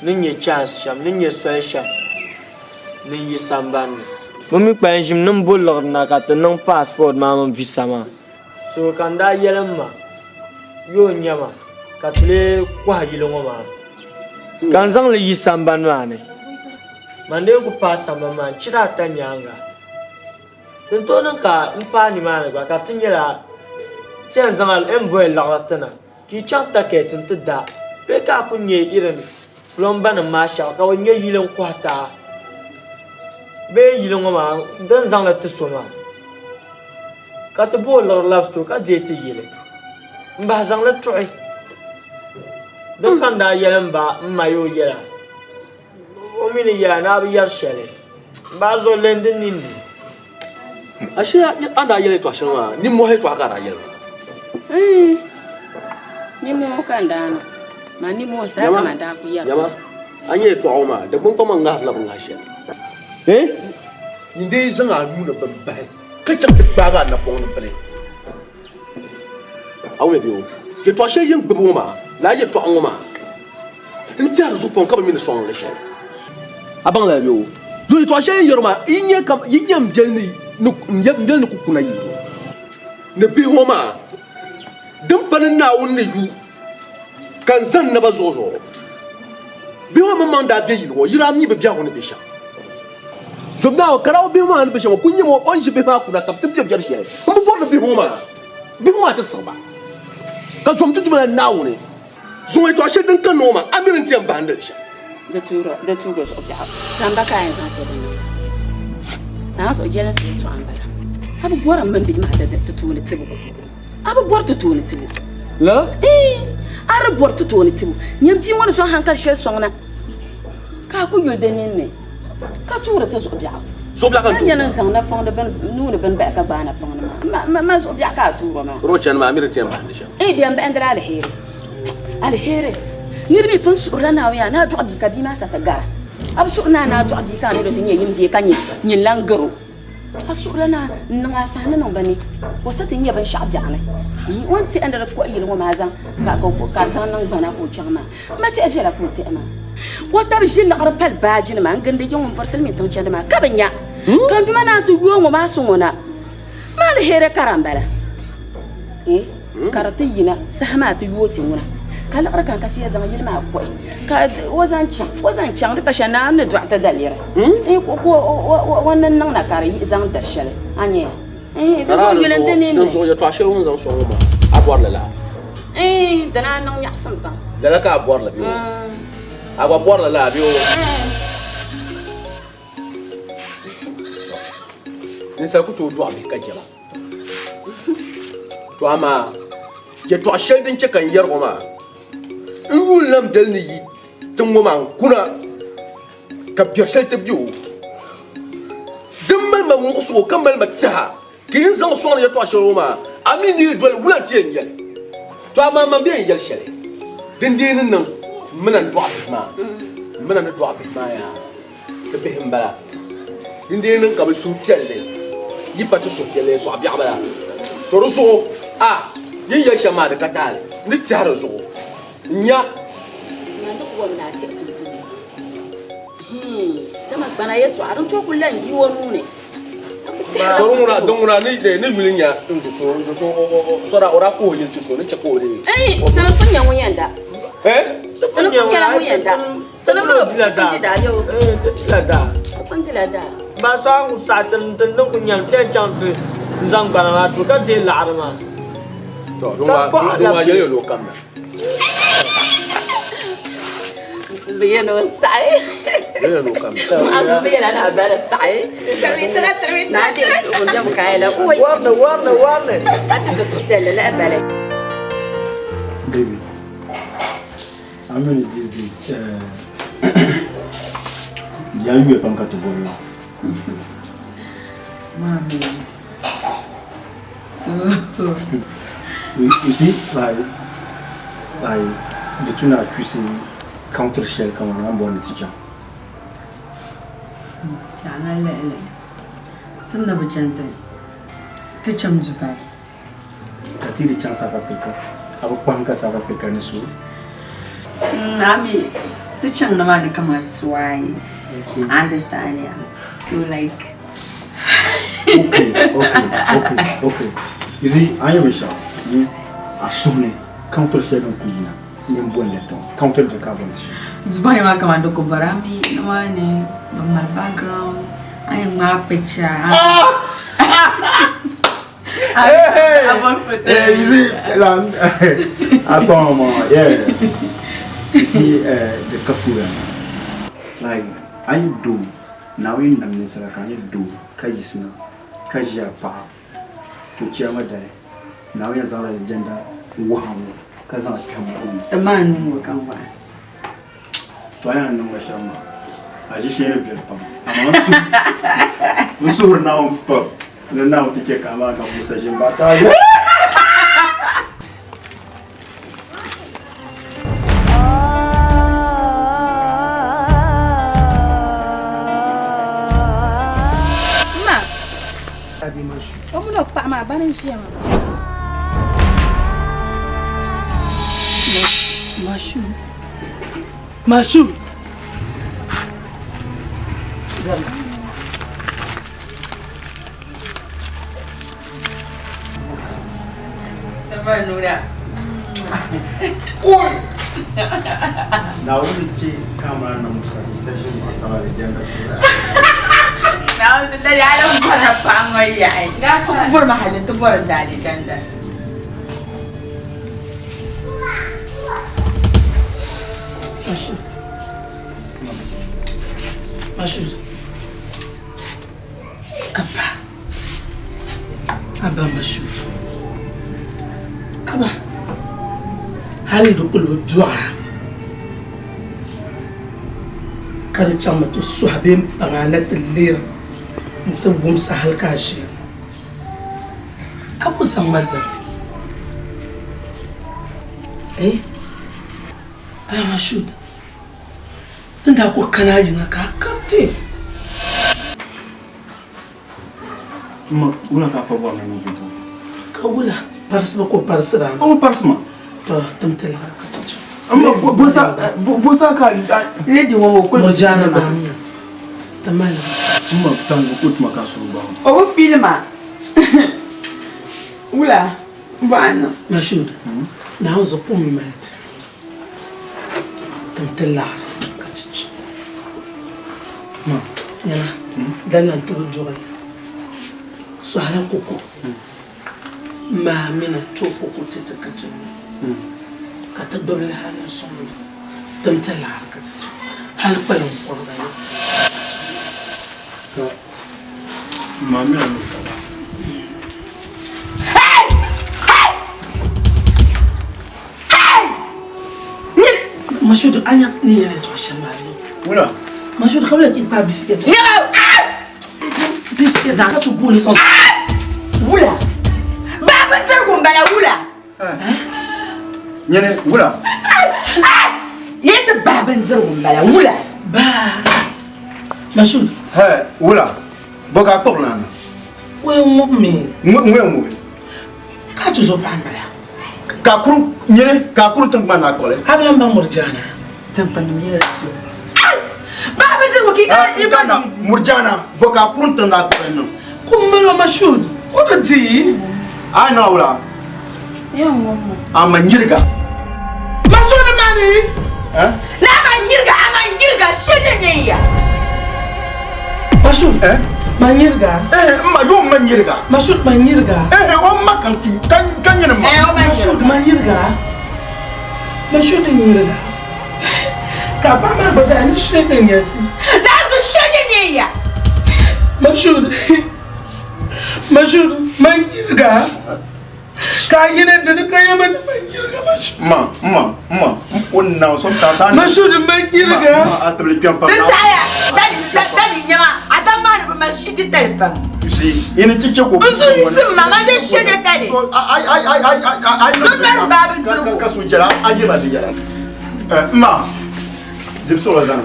Ni nya chance shɛm, ni nya soli shɛm ni n yi sambani ni. Bɛ mi kpalim ʒimi ni m bo liɣiri na ka ti niŋ passport maa mini visa maa. So ka n daa yɛli m ma, Yoo n-nya ma ka ti lee kɔhi yili ŋɔ maa ka n zaŋ li yi sambani maa ni. Man dee ku paai sambani maa ni chira ata nyaaŋa. Din tooi niŋ ka m paai nimaani gba ka ti nyɛla ti yɛn zaŋ a n boli liɣiri ti na ka yi chaŋ takɛti nti da bee ka a ku nya irin plɔmbanima maa shɛba ka bɛ nya yili n-kɔhi ti a bee yili ŋɔ maa din zaŋ li ti so maa ka ti bo o liɣiri labisi ti o ka deei ti yili m-bahi zaŋ li tuɣi. Din ka n daa yɛli m ba m ma yo yɛla. O mi ni yɛla ni a bi yɛri shɛli, m ba zuɣu len di ninni. Ashe a ni daa yɛli yɛtɔɣ shɛŋa maa, nimmɔhi yɛtɔɣa ka a daa yɛli maa? Nimmoo ka n daa niŋ. Man nimmoo saha ka man daa ku yɛri. Nyama, a nya yɛtɔɣa ŋɔ maa, Dagbaŋ kpamba ŋahirila bɛ ŋahi shɛli. Nyin dee zaŋ a nuu ni bini bahi ka chaŋ ti gbaagi a napɔŋ ni bini. A wumya bee o? Yɛtɔɣ shɛli yin gbibi ŋɔ maa, lala yɛtɔɣa ŋɔ maa n tɛhiri zuɣu pam ka bi mi ni sɔŋ li shɛli. A baŋ lala bee o? Zuɣu yɛtɔɣ shɛli yin yɛri o maa, yi nya kam, yi nya m biɛli ni, m biɛli ni ku kuna yi ni bihi ŋɔ maa, din pa ni Naawuni ni yu ka n zani naba zuɣu zuɣu. Bihi ŋɔ maŋmaŋ daa be yili ŋɔ, yi daa mi bɛ biɛhigu ni be shɛm. Zom Naawuni, ka daa o bihi maa ni be shɛm ŋɔ kul nyami o ni ʒi bihi maa kuna ka bɛ ti be biɛri shɛli. M bi bɔri ni bihi ŋɔ maa, bihi ŋɔ maa ti siɣi ba. Ka zom ti Duuma la Naawuni zuŋ yɛtɔɣ shɛli din kanna ŋɔ maa, a mi di ni ti yɛn bahindi li shɛm. Di tuugi zuɣu biɛɣu ka m ba ka a yɛn zaŋ ti di niŋ naa zuɣu jɛlinsi yɛtɔɣa m-bala. A bi bɔri m mini bihi maa ti tooni tibu. A bi bɔri ti tooni tibu. La? Ii, a di bɔri ti tooni tibu. Nyam bia ŋɔ ni zaŋ hankali shɛli sɔŋ na, ka a ku yuli di ninni, ka tuuri ti zuɣu biɛɣu. Zuɣu biɛɣu ka n tuuri. Ka nyɛ ni zaŋ napɔŋ di bini, nuu ni bini bahi ka gbaai napɔŋ ni maa. M ma zuɣu biɛɣu ka a tuuri o maa. Di chani maa, a mi di ti yɛn bahindi shɛm. Ii, di yɛn bahindila aliheri. Aliheri. Nir mi pun suhirila Naawuni yaa ni a dɔɣi bia ka bia maa sa ti gara. A bi suhiri ni a ni a dɔɣi bia ka a ni o di ti nyɛ yim bia ka nyɛ nyin lan gar o. A suhurila ni a niŋ a fahi ni niŋ ba ni o sa ti nya binshɛɣu biɛɣu ni. O ni tɛhi ni di kɔhi yili ŋɔ maa zaŋ ka di zaŋ niŋ gbana ka o chaŋ maa, m ma tɛhi viɛla ka o tɛhi maa. O tab ʒi liɣiri pali baajinima n-gindi yi ŋun vɔri silimiin tiŋ chandi maa ka bi nya ka n Duuma naan ti yooi ŋɔ maa su ŋɔ na. Maa aliheri kara m-bala. Ka di ti yina saha maa ti yooi ti ŋuna, ka liɣiri kani ka ti yɛn zaŋ yili maa kɔhi, ka o zaŋ chaŋ, o zaŋ chaŋ di pa shɛli Naawuni ni dɔɣi ti daliri, ka o ni niŋ na ka di yihi zaŋ da shɛli, a nya ya? Di zuɣu yuli n-di ninni. Dinzuɣu yɛtɔɣ shɛli o ni zaŋ sɔŋ ŋɔ maa, a bɔri li lala? Iin, di naan niŋ nyaɣisim pam. Lala ka a bɔri li bee? A gba bɔri li lala bee? Ninsal ku tooi dɔɣi bihi ka jɛma. To amaa yɛtɔɣ shɛli din chɛ ka n yɛrig o maa, n yuun lan beli ni yi tiŋ ŋɔ maa n-kuna ka biɛr shɛli ti be o din mali ma muɣisigu ka mali ma tɛha, ka yi ni zaŋ sɔŋdi yɛtɔɣ shɛli ŋɔ maa, a mi ni yi doli wula nti yɛn yɛli? To amaa man bɛ yɛn yɛli shɛli din dii ni niŋ m mi na ni dɔɣi bihi maa, m mi na ni dɔɣi bihi maa yaa. Ti bihi m-bala. Din dii niŋ ka bɛ suhupiɛlli yi pa ti suhupiɛlli yɛtɔɣ biɛɣu bala. To di zuɣu a yi ni yɛli shɛm maa di ka taali. N ni tɛhi di zuɣu n-nya. Man di ku bom ni a tɛhi pumpuni. Hii, dama gbana yɛtɔɣa din tooi ku lan yi o nuu ni. A ku tɛhirila To di ŋuna, pumpuni. din ŋuna ni ni yuli nya n zo so, n zo so o, o, o, so daa, o daa kuhi o yili ti so ni chɛ ka o deei. Ɛɛn, ti ni pun nya ŋun yɛn da. Eh? Ti ni pun nyɛla ŋun yɛn da. Ti mini o dila daa. Ti dila daa. Ba so a ku saɣi ti ni din ku nyɛli ti yɛn chaŋ ti n-zaŋ gbana maa ti o ka deei laɣiri maa. To, din maa yɛliya ni o kamina. Bɛ yɛn o saɣi. Yɛliya ni o kamina. Mu'azu bɛ yɛla ni a bari saɣi. Naa deei suhigu n-dɛm ka a yɛla o. Warni, warni, warni. A ti ti suhupiɛlli lahi bali. Baby. A mi ni these days di a yuya pam ka ti bɔri la. Mami. So you see like like di tu ni a choose country shɛli kaman a ni bɔri ni ti chaŋ. Chaŋ a lihili ti ni bi chani ti chaŋ Dubai. Ka ti di chaŋ South Africa, a bi kpahim ka South Africa ni so? A mi Ti chaŋ ni maa ni kaman twice. Understand ya? So like. Okay, okay, okay, okay. You see, a ni yɛn binshɛɣu a suhu ni country shɛli din kuli yina n yɛn boli li tiŋ country din ka a boli ti shɛm. Dubai maa kaman di ku bɔri a mi ni maa ni bɛ mali backgrounds a yɛn ŋmaai picture. Hey, hey, you see, I yeah. You see, the couple, like, a yi doo, Naawuni nam ninsala ka a nyɛ doo ka yiɣisina ka ʒiya paɣa, to chiyaama dali, Naawuni yɛn zaŋla alijanda n-wuhi a ŋɔ ka zaŋ a kpɛhi buɣim ni. Ti maa niŋ ŋɔ ka n waɣa. To a yɛn niŋ ma shɛm maa, a ʒiishee ni viɛli pam, amaa n suhiri Naawuni pam ni Naawuni ti chɛ ka a maa ka Musa ʒi m-baɣi ti a zuɣu. Ma, o mini o paɣa maa bani n-ʒiya maa. Mashu. Mashu. Naawuni chɛ ka a maa niŋ Musa Yisa ʒini baɣa taba di jɛmda puuni. Naawuni ti dali a lan bɔrila paɣa ŋɔ yaɣi. O ku bɔri ma hali nti bɔri n daalijanda. Mashood. Mashood. Abba. Abba Mashood. Abba. Hali di kuli bi dɔɣira ka di chaŋmi ti suhi bee m-paŋ a na ti leeri nti wumsi hali ka a ʒiya. A ku zaŋ ma labi. Eh? Ah, Mashood. Ti ni daa kuli kana a yiŋa ka a kabiti. Ma, wula ka a pa bɔri ni niŋ pumpɔŋɔ? Ka wula? Parisiba ka o parisiri a maa. O bi parisi ma. To, tim ti liɣiri ka ti chaŋ. Ma, bo saha ka a. Lady ŋɔ o kuli Murjana maa mi ti mali. Tuma taŋgu ka o tuma ka a suhu gbaai o. O bi fiili ma. Wula? Bɔɣa niŋ. Mashood, Naawuni zuɣu pun mali ti. Tim ti laɣiri ka ti chɛ. Nyama, dali n-ti bi duɣi li. Sɔhila koko. Maa mina tooi koko ti ti ka ti nyu. Ka ti gbubi li hali n-sɔŋ li. Tim ti laɣiri ka ti chɛ. Hali kpalim kɔbiga ni. Ka maa mina mi ka ba. Mashudu anya ni yɛlɛ tɔɣa shɛm maa ni. Wula. Mashudu ka bi lahi kpa bisikɛti. Bisikɛti ka ti guuli sɔŋ. Wula. Baa bindirigu n bala wula. Nyini wula. Yɛn ti baa bindirigu n bala wula. Baa. Mashudu. Hɛ wula. Bɔ ka a kpuɣi na ni. O yɛn ŋubi mi. Ŋun yɛn ŋubi. Ka ti zo paɣa n bala. Ka kuru nyini ka kuru tiŋgbani na kpuɣili. A bi lahi baŋ Murjana. Tiŋkpanim yɛla so. Baa bindirigu ka i kana i Kana Murjana bɔ ka kuru tiŋ na kpuɣili niŋ. Kum mali o Mashood o bi di. A na wula. A ma nyiriga. Mashood mani. Eh? Na ma nyiriga a ma nyiriga shiri ne ya. Mashood. Eh? Ma nyiriga. Eh, ma yo ma nyiriga. Mashood ma nyiriga. Eh, o ma kan tu kan kan nyini ma. Eh, o ma Mashood nyiriga. ma nyiriga. Mashood nyiriga. Ka paɣa maa gba zaa ni shiri n nyɛ ti. Na zu shiri ne ya. Mashood. Mashood ma nyiriga. Ka yini dini ka yɛma ni ma nyiriga Mashood. Ma, ma, ma. O na sometimes I Mashood ma nyiriga. Ma, a tibili kpɛm pam. Di saha dadi dadi nyɛma a tam maa ni bi ma shiri tali pam. You see, ini ti chɛ ko. N su yisim ma ma je shiri tali. So, I, I, I, I, I, I, Don nari baa bindirigu. Ka, ka, ka su jɛla, a yɛla di yɛla. Eh, ma, dibisi o la zani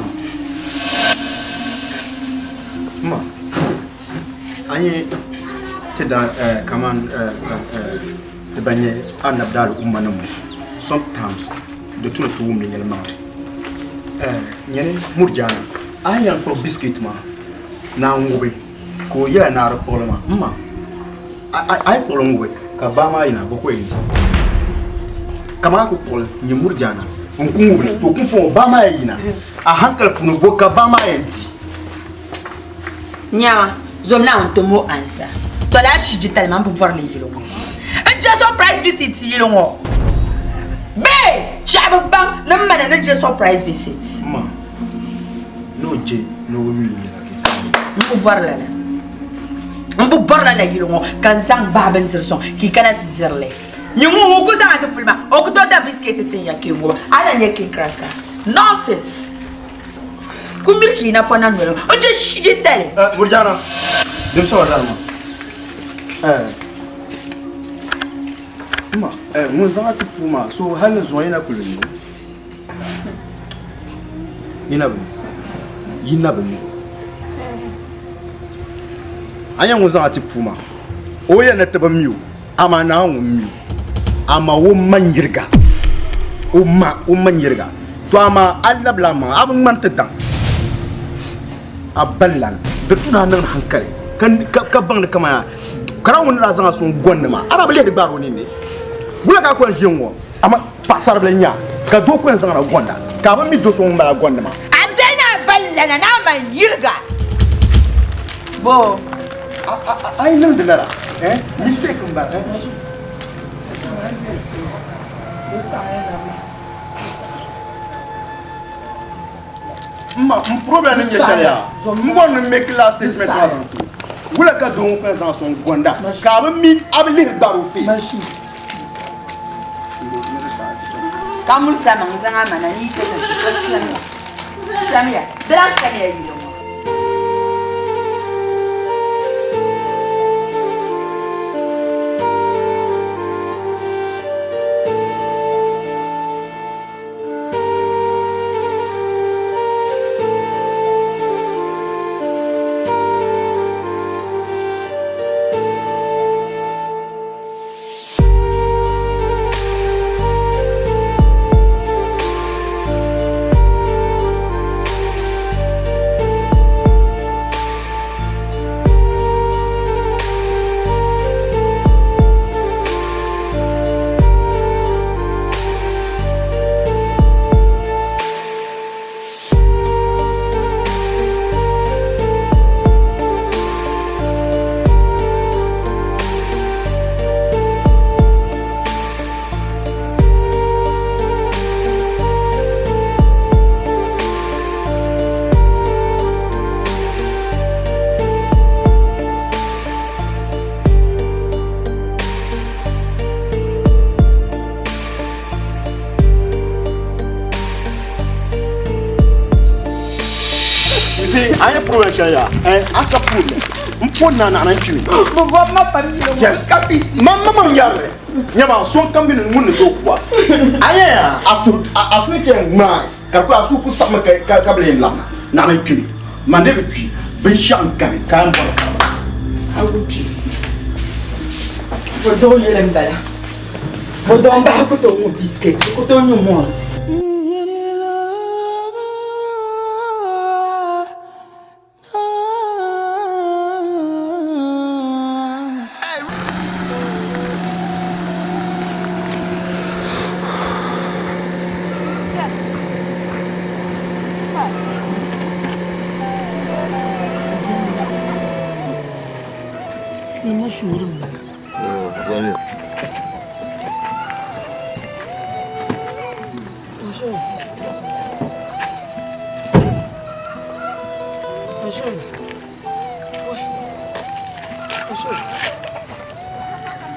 ma. Ma, an ye ti da eh, kaman eh, eh, ti ban nyɛ annabi daali umma nim sometimes di tuni ti wumdi yɛlimaŋli. Nyani murjana a yɛn kpuɣi biscuit maa ni a ŋubi ka o yɛla ni a di kpuɣili maa m ma a yi kpuɣili ŋubi ka baa maa yina bɛ ku yɛn di kamani a ku kpuɣili nyɛ murjana n ku ŋubili to pumpɔŋɔ baa maa yi yina a hankali puuni bo ka baa maa yɛn di. Nyama, zom Naawuni ti mo ansa. To laa shi jitali maa m bi bɔri li yili ŋɔ. N je surprise visit yili ŋɔ. Bee shɛhi bi baŋ ni m mana ni je surprise visit. Ma, ni o je ni o bi mi yɛla ka yi. M bi bɔri lala. M bi bɔri lala yili ŋɔ ka n zaŋ bahi bindiri sɔŋ ka yi kana ti diri li. Nyin ŋun ŋun ku zaŋ a ti puli maa, o ku tooi da biscuit tin ya ka yi ŋuba. A na nyɛ king cracker. Nonsense! Ku miri ka yi napɔna noli o je shije tali. Eh, Murjana, dim sɔŋ zani ma. Eh, ma, eh, ŋun zaŋ a ti puu maa, so hali ni zuŋɔ yi na kuli mi o. Yi na bi mi. Yi na bi mi. A nya ŋun zaŋ a ti puu maa, o yɛn ni ti bi mi o, amaa Naawuni ŋun mi o. Amaa o ma nyiriga, o ma, o ma nyiriga. To amaa a labila maŋa, a bi ŋmani ti daŋ. A balilana, di tu ni a niŋdi hankali ka, ka baŋ ni kamani kara ŋun ni daa zaŋ a sɔŋ gɔndi maa, a daa bi lihiri gbaari o ninni. Wula ka a ku yɛn ʒi n-ŋɔ? Amaa paɣisaribila n-nyɛ a, ka doo ku yɛn zaŋ a na gɔnda, ka a bi mi do so ŋun mali a gɔndi maa. A beni a balilana ni a ma nyiriga. Bo. A yi niŋdi lala, eh, mistake m-bala, eh. M ma, m problem ni nyɛ shɛli yaa, m bɔri ni m make last statement maa zaŋ ti o. Wula ka doo ŋɔ ku yɛn zaŋ a sɔŋ gɔnda ka a bi mi, a bi lihiri gbaari o face? Ka mulisa maŋ zaŋ a ma na ni yi kpe ti chamiya. Chamiya, di lan kaniya yili ŋɔ. You see, I ain't problem share ya. Eh, I ka problem. M pon na na na ntumi. Mo bɔ ma pa mi yɛlɛ Yes. ka bisi. Ma ma ma yare. Nyama so kam mi mun ni to kuwa. Aye ya, asu asu ke ngma. Ka ko asu ku sam ka ka ka blen lam. Na na ntumi. Ma ne bi twi. Bin shan kan ka n bɔ ka. A ku twi. Bo dɔw yɛlɛ n bala. Bo dɔw n bahi ku to ŋu biscuit, ku to nyu malt.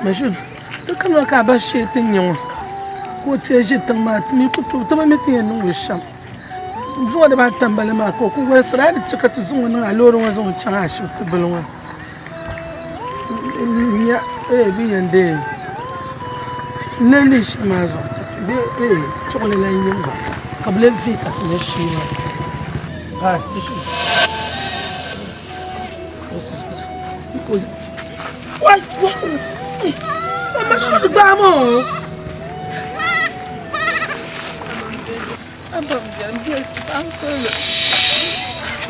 Mashun, ti kamina ka a ba shee ti nya ŋɔ ka o teei ʒi tiŋ maa ti mi ku tooi ti bi mi ti yɛn niŋ li shɛm. Zuŋɔ dibaata m-bala maa ka o ku wolisiri a ni chɛ ka ti zaŋ o niŋ a loori ŋɔ zaŋ o chaŋ ashibiti bili ŋɔ n-nya eeh bɛ yɛn deei n-lee lihi shɛm maa zuɣu ti ti bee eeh chuɣili lan yiŋ gba ka bɛ lee vihi ka ti nya shee maa.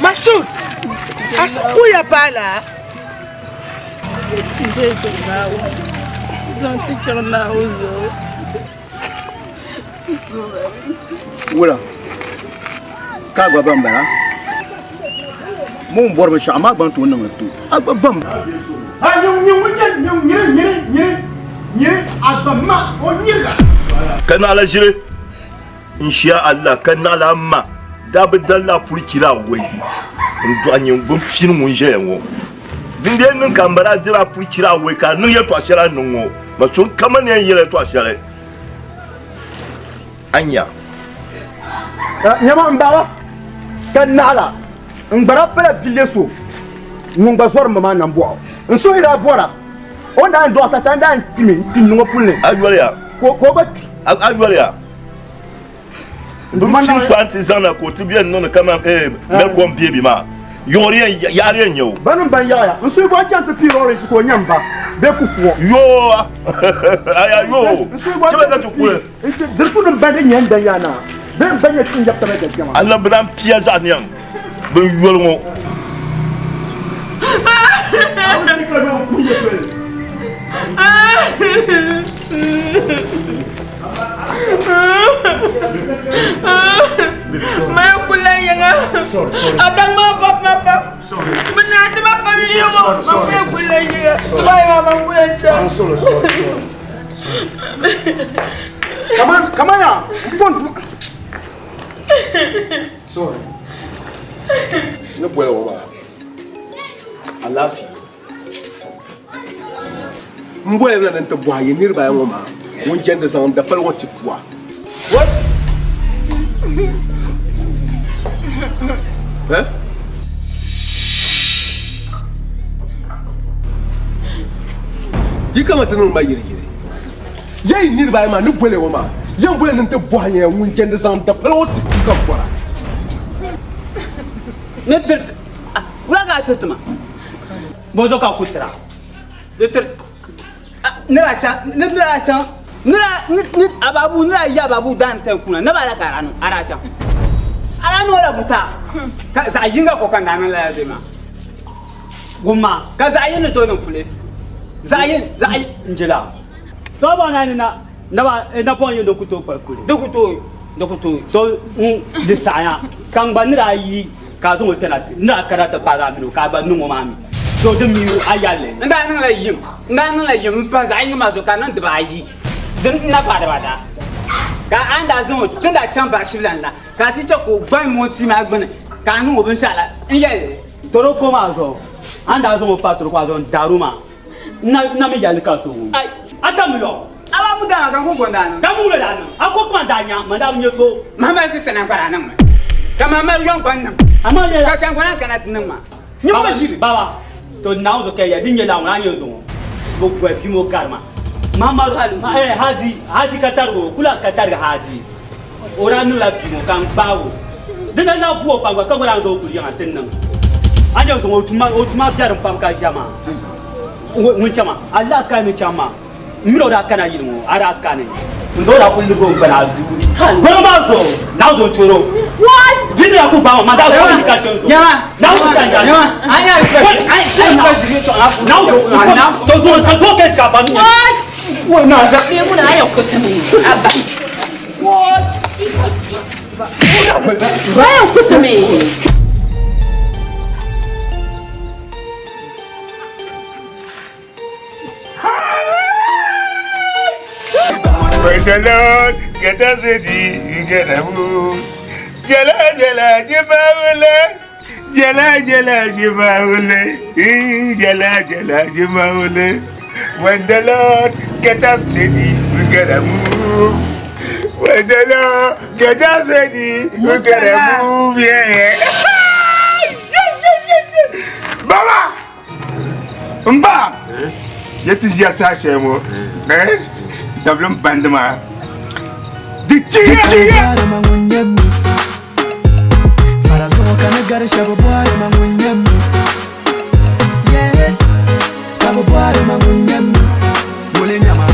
Masud, a suhu kuya paala? Wula ka a gba ban bala mun bɔri binshɛɣu maa gba ni tooi niŋ li to a gba ban. A nyin nyin ŋun nyɛ nyin nyini nyini nyini nyini a gba ma o nyirila. Ka naɣila ʒiri n-shia Allah ka naɣila m ma daa bi dalila puri chira awɔi n-dɔɣi nyin bin fini ŋun ʒɛya ŋɔ. Din dee niŋ ka m ba daa diri a puri chira awɔi ka a niŋ yɛltɔɣa shɛli a ni niŋ ŋɔ, ma so n-ka ma ni yɛn yɛli yɛltɔɣa shɛli a nya. Nyama m baba ka naɣila n gba daa pala bille so ŋun gba zɔri m ma maa nambɔɣu. N suhiri a bɔra o ni daa yɛn dɔɣi saha shɛli n daa yɛn kpimi n-kpi n niŋ o puli ni A yoliya. ka o gba kpi. A yoliya. Bin fini so a ni ti zaŋ na ka o ti beni niŋdi kaman Melcom beebi maa, yaɣiri yɛn nyɛ o. Banim ban yaɣiya, n suhi bɔhi chaŋ ti pii Lawrence ka o nya m ba bee Kufuor. Yoo! Aya yoo! N suhi bɔhi chaŋ ti pii Dirikunim ban di nyɛ n dan yaa naa bee m ba nyɛ tin yab taba dabiɛma. A lan bi naan pia zaɣ niɛŋ bin yoli ŋɔ. Maya kula yanga. Atang ma pap ma pap. Bina ti ma family mo. Maya kula yanga. Maya ma kula cha. Sorry, sorry, sorry. Come on, come on, ya. Phone. Sorry. Ni boli ŋɔ maa alaafee n boli na ni n ti bɔhi yi niriba ayi ŋɔ maa ŋun jɛndi zaŋ dapali ŋɔ ti pua. What? Eh? Yi kama ti niŋ ma yiriyiri. Ya yi niriba ayi maa ni boli ŋɔ maa, yɛn boli ni n ti bɔhi nyɛla ŋun jɛndi zaŋ dapali ŋɔ ti pua ka bɔra. Ni tiri wula ka a tiri ti ma? Bɔzuɣu ka a ku tira? Di tiri nira chaŋ ni nira chaŋ nira ni ni ababu nira yi ababu daa n-tali kuna naba la ka a daa niŋ a daa chaŋ a daa niŋ o la buta ka zaɣ yinga ko ka n daa niŋ lala bɛ maa Gumma ka zaɣ yini ni tooi niŋ puli zaɣ yini zaɣ yini n jila tɔbu na ni na naba napɔŋ yini di ku tooi kpali kuli di ku tooi di ku tooi to n di saɣaya ka n gba ni daa yi ka a zaŋ o kpɛna ni daa kana ti paagi a mini o ka a gba niŋ o maa mi to di mi a yɛlli n daa niŋla yim n daa niŋla yim n pahi zaɣ yinga maa zuɣu ka niŋ dibaayi din na paai dibaata ka a ni daa zaŋ o tin daa chaŋ baɣa shibila la ka a ti chɛ ka o gbani moon tia maa gbuni ka a niŋ o binshaɣu la n yɛlli Toroko maa zuɣu a ni daa zaŋ o paai toroko maa zuɣu n daari o maa n na mi yɛlli ka so ŋun a tam yɔ a ba bu daa ka n ku gɔn daa niŋ ka bu daa niŋ a ko kuma daa nya man daa bi nyɛ so Mahamadu sista na gba daa niŋ mi ka Mahamadu yɔn gba niŋ amaa nyɛla ka ka gba kana ti niŋ maa nyɛ mo ʒiri baba to naawuni zuɣu ka ya din nyɛ la ŋuna nyɛ zuŋɔ bi gɔli bia ŋɔ gari ma Mahamadu eh Hadi Hadi ka tarigi o kula ka tarigi Hadi o daa niŋla bia ŋɔ ka n gbaagi o di na na bu o pam gba ka gba daa zaŋ o kuli yiŋa ti niŋ a nyɛ zuŋɔ o tuma biɛrim pam ka ʒiya maa ŋun chɛ ma a last ka ni chaŋ maa n mini o daa kana yili ŋɔ a daa kani n zaŋ o daa kuli libigi o gbana a duu gɔro maa zuɣu naawuni zaŋ choro bia ni daa kuli gbaai ma ma daa zaŋ o ka chɛ n zuɣu naawuni ka n Nyama a nya naawuni to zuɣu ka zuɣu kɛ ka ba ni wo na za Lemuna ayo kutumi abba. Ayo kutumi. Praise the Lord, get us ready, you get a move. Jala jala jibawule, jala jala jibawule, jala jala jibawule. When the Lord get us ready, we gotta move. When the Lord get us ready, we gotta move, yeah. Baba! Mba! Ya ti ʒiya saha shɛli ŋɔ, eh? Dablim bandi maa. Di chiya! Fara zuɣu ka ni gari shɛba bɔhiri ma ŋun nyɛ mi Yeah, ka bi bɔhiri ma ŋun nyɛ mi Wuli nyama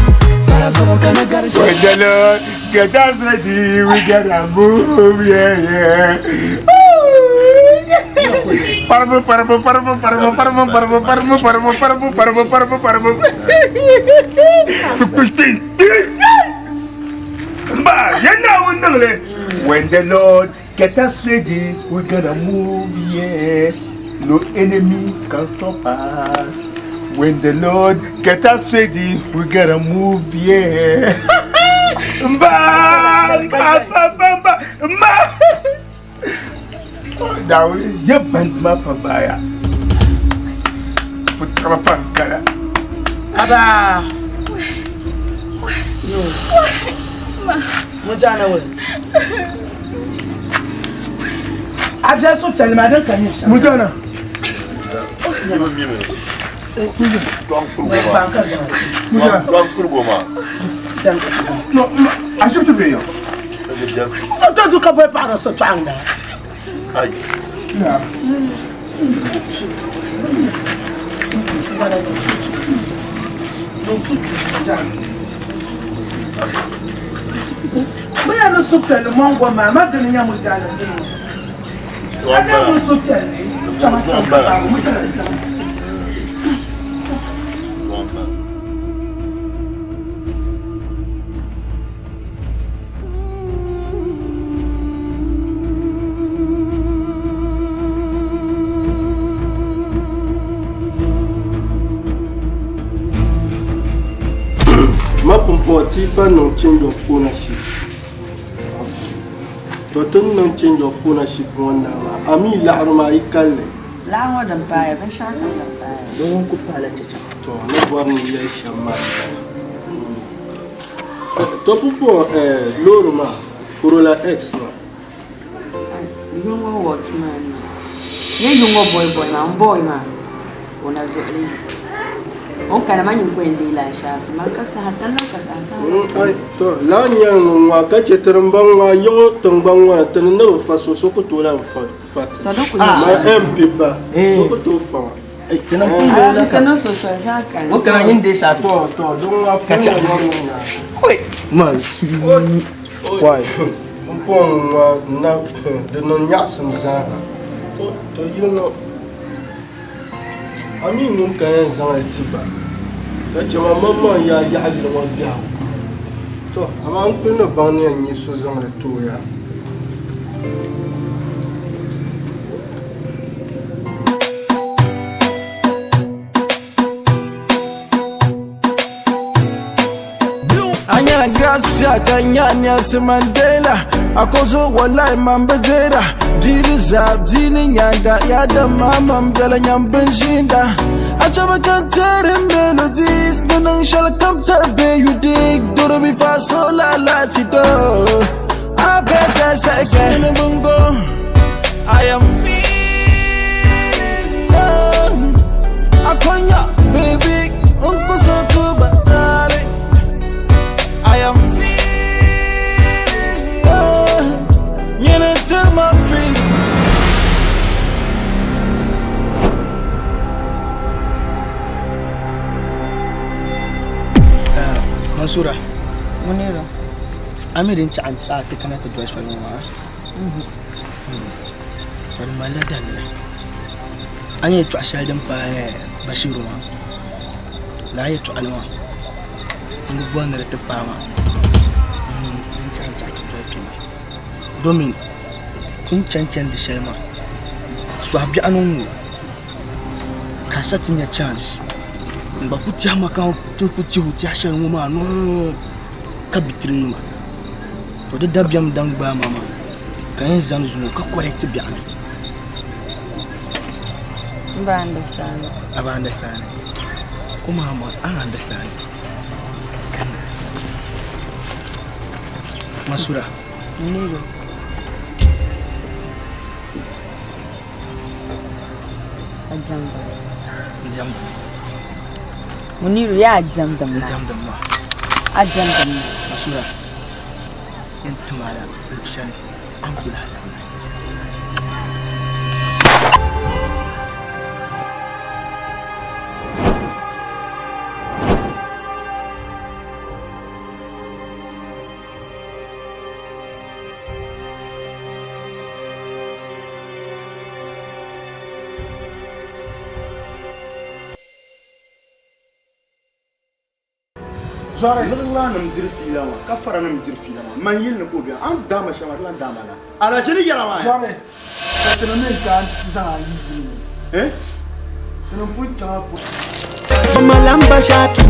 Fara zuɣu ka ni gari shɛba When the Lord get us ready, we gotta move, yeah, yeah. Parbu, parbu, parbu, parbu, parbu, parbu, parbu, parbu, parbu, parbu, parbu, parbu. Mba, yɛn Naawuni niŋ li. When the Lord get us ready, we gonna move, yeah. No enemy can stop us. When the Lord get us ready, we gotta move, yeah. Mba, mba, mba, mba, mba. Naawuni yɛ bandi maa pa baaya. Putaba pa n-kala. Aba. Yo. Mujana we. A biɛli suhupiɛlli maa din ka nyɛ shɛm. Mujana. Ashibiti bɛ yan. So to du ka boli paɣa so tɔɣa na. Bɛ yɛn ni suhupiɛlli mɔŋgɔ maa, ma dini nyɛ Mujana dini ŋɔ. A yɛn ni suhupiɛlli kpɛma kpɛma ka paagi Mujana dini. Ma pumpɔŋɔ ti pa niŋ change of ownership. To ti ni niŋ change of ownership ŋɔ naai maa, a mi laɣiri maa yi kali li. Laɣiri ŋɔ din paaya, binshɛɣu kam din paaya. Di ŋun ku paala chicha. To ni bɔri ni yɛli shɛm maa m-bala. To pumpɔŋɔ loori maa, Corolla X maa. Yuŋɔ watch maa ni. Nyɛ yuŋɔ boy boy maa, n boy maa o na duɣili. O ni kana maa nyin ko yɛn deei la shaafi man ka saha talla ka saha saha. Ai to laa nyɛ ŋun ŋɔ ka chɛ ti din baŋ ŋɔ yiŋɔ tiŋgbani ŋɔ ni ti ni ni bi fa so so ku tooi lahi fa ti. Ma MP ba so ku tooi fa ma. O kana nyin deei saa To to din ŋɔ Ka chɛ. Oi man. Why? N pɔŋ ŋɔ na di niŋ nyaɣisim zaaha. To to yili ŋɔ a mi ŋun ka yɛn zaŋ li ti ba ka chɛ ma maŋmaŋ yaa yaɣi yili ŋɔ biɛhigu. To amaa n kuli ni baŋ ni yɛn nyɛ so zaŋ li ti o yaa. A nyɛla Gracia ka nya Nelson Mandela A ko zo wallahi man bi deera Bia ni zaa bia ni nyanda Ya damma man biɛla nyam bin ʒiinda A chɛmi ka n teeri melodies Ni niŋ shɛli kam tahi be you dig Do re mi fa so la la ti do A bɛ tɛ sɛkɛ Bungo I am feeling love Akonya baby Unkuso tuba dale I am feeling love You need to my feeling Mansura. Muniru. A mi din chaɣa a ti kana ti doli soli ŋɔ maa? Di malila daliri. A ni yɛltɔɣa shɛli din pahi Bashiru maa, lala yɛltɔɣali maa n bi bɔri ni di ti paai maa. Din chaɣa n-chaɣi ti doli kpe maa. Domin ti ni chani chandi shɛli maa, sɔhi biɛɣu ni ŋ-ŋɔ ka sa ti nya chance n gba ku tɛhi ma ka ti ni ku tɛhi o tɛhi shɛli ŋɔ maa noo ka betray ma. To di dabiɛm daŋ gbaai ma maa ka n yɛn zani zuŋɔ ka correct biɛɣu ni. M ba understand. A ba understand. Kuma ma a understand. Masura. Muniru. A diɛmda. N diɛmda. Muniru yaa diɛmdi ma. N diɛmdi ma. A diɛmdi ma. Masura. Yɛn tima la luɣ shɛli a ni ku lahi labina. Zɔri. Liɣilaannim diri fiila maa, ka faranim diri fiila maa. Man yili ni ka o beni. A ni daai ma shɛli maa, di lan daai ma lala. Alaʒini yɛla maa ya. Zɔri, ka ti ni mi n-taai nti ti zaŋ a yi yili ni. Eh? Ti ni pun chaŋ a polo. Malamba Shatu.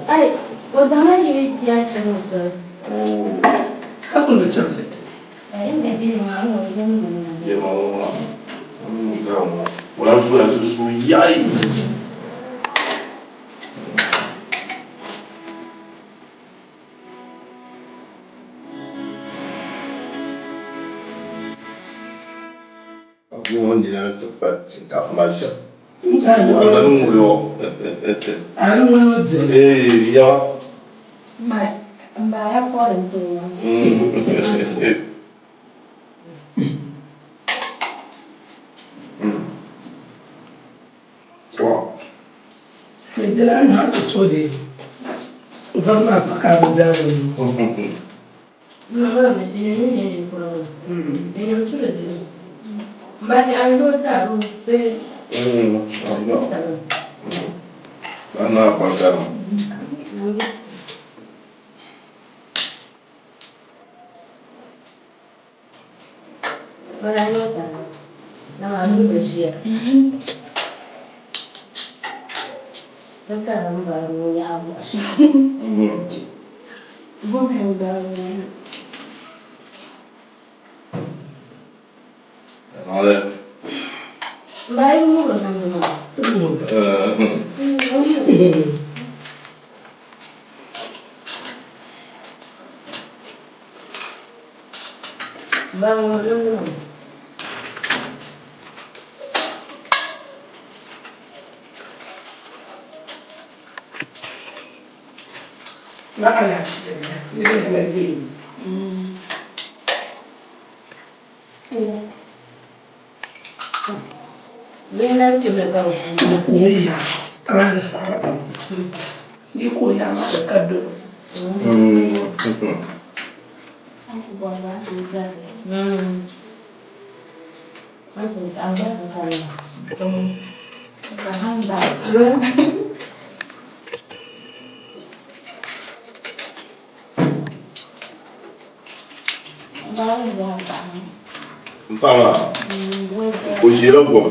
Ai, o zaŋla yili bia chaŋ o soli. Ka kuli bi chɛmsi ti. Vari maa pa ka a bi daari o nuu. M paɣa maa, o ʒiɛla gom.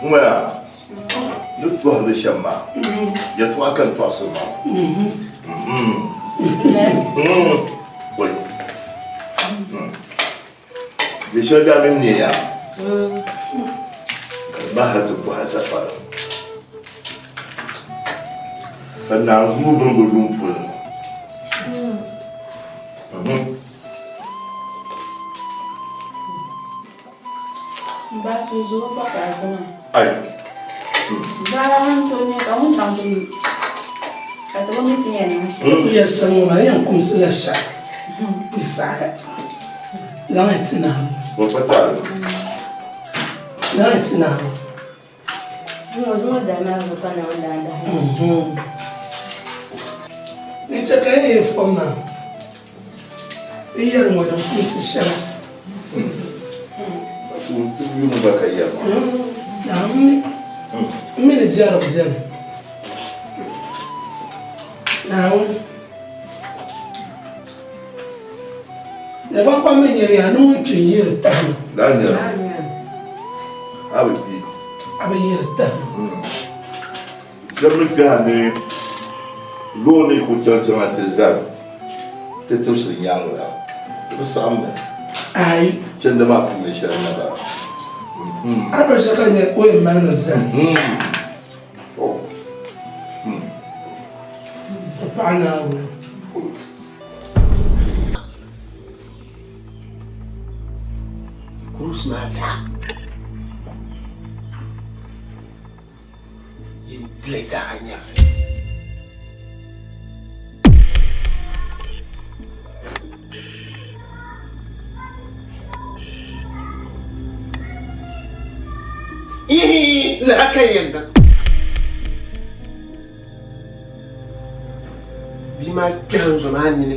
Ŋuna ni tɔhiri shɛm maa, yɛtɔɣa ka n tɔɣisiri maa. Di shɛli daa mini neeya ka di maa hali ti bɔhi safari ka naanzuu mini bi lu m-puli ni. Ai. Yɛli shɛm ŋɔ maa yɛn kumsi la shɛli n saɣaya zaŋ li ti Naawuni. Zaŋ li ti Naawuni. Ni chɛ ka yi yi fom maa yi yɛli ŋɔ din kumsi shɛli. Naawuni m mi ni biɛrigu beni. Naawuni Dagbaŋ mi yɛliya ni ŋun kpi n-yiri tahi ma. A bi kpi. A bi yiri tahi ma. Shɛba mi tɛha ni loori ni ku chaŋ chaŋ ti zani ti tibisiri nyaaŋa la, di bi saɣim mi. Ayi. Chandi maa puuni shɛli n-na bala. A ni bɔri shɛli ka di nyɛ o yɛn mali mi zani. Ti paɣi Naawuni. Kurusi maa zaa yin dili zaa nyɛvili. Ihi, lala ka n yɛn niŋ. Bia maa kpɛhi n zo maa nini,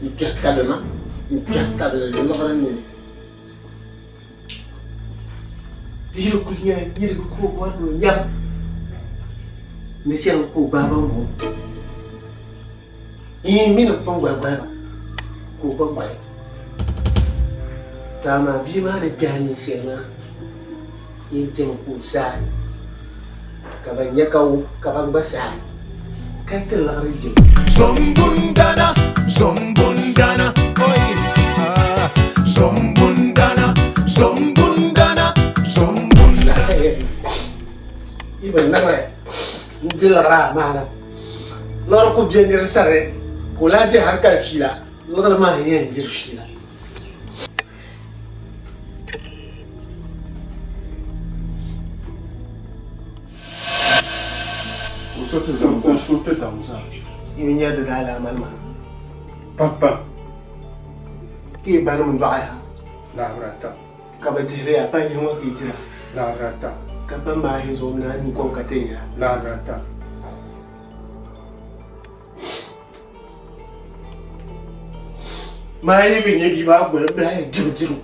n-kpɛhi tabili ma, n-kpɛhi tabili liɣiri nini. Di yi di kuli nyɛla niriba ka o bɔri ni o nyabu ni chɛri ka o gbaai ba ŋ-ŋɔ Yi mi ni kpaŋ goli goli ba ka o gba goli. To amaa bia maa ni kpɛhi neen shɛli maa yɛn chɛmi ka o saai ka ban nya ka o ka ban gba saai ka ti liɣiri yim. Zombundana, zombundana, oi, ah, zombundana, zombundana, zombundana. Yi bi niŋli n-di liɣiri amaana. Liɣiri ku be nir sani ka o lahi di hal ka fiila, liɣiri maa n-yɛn diri fiila. O so ti daŋ zaa. Yi bi nya di daalaama maa. Papa. Ka yi banim dɔɣi ya. Laɣirata. Ka bɛ dihiri ya pa yini ŋɔ ka yi dira. Laɣirata. Ka pa maai zuɣu mini a nuu kom ka ti ya. Laɣirata. Maa yi bi nya bia maa goli bilahi dibu diru.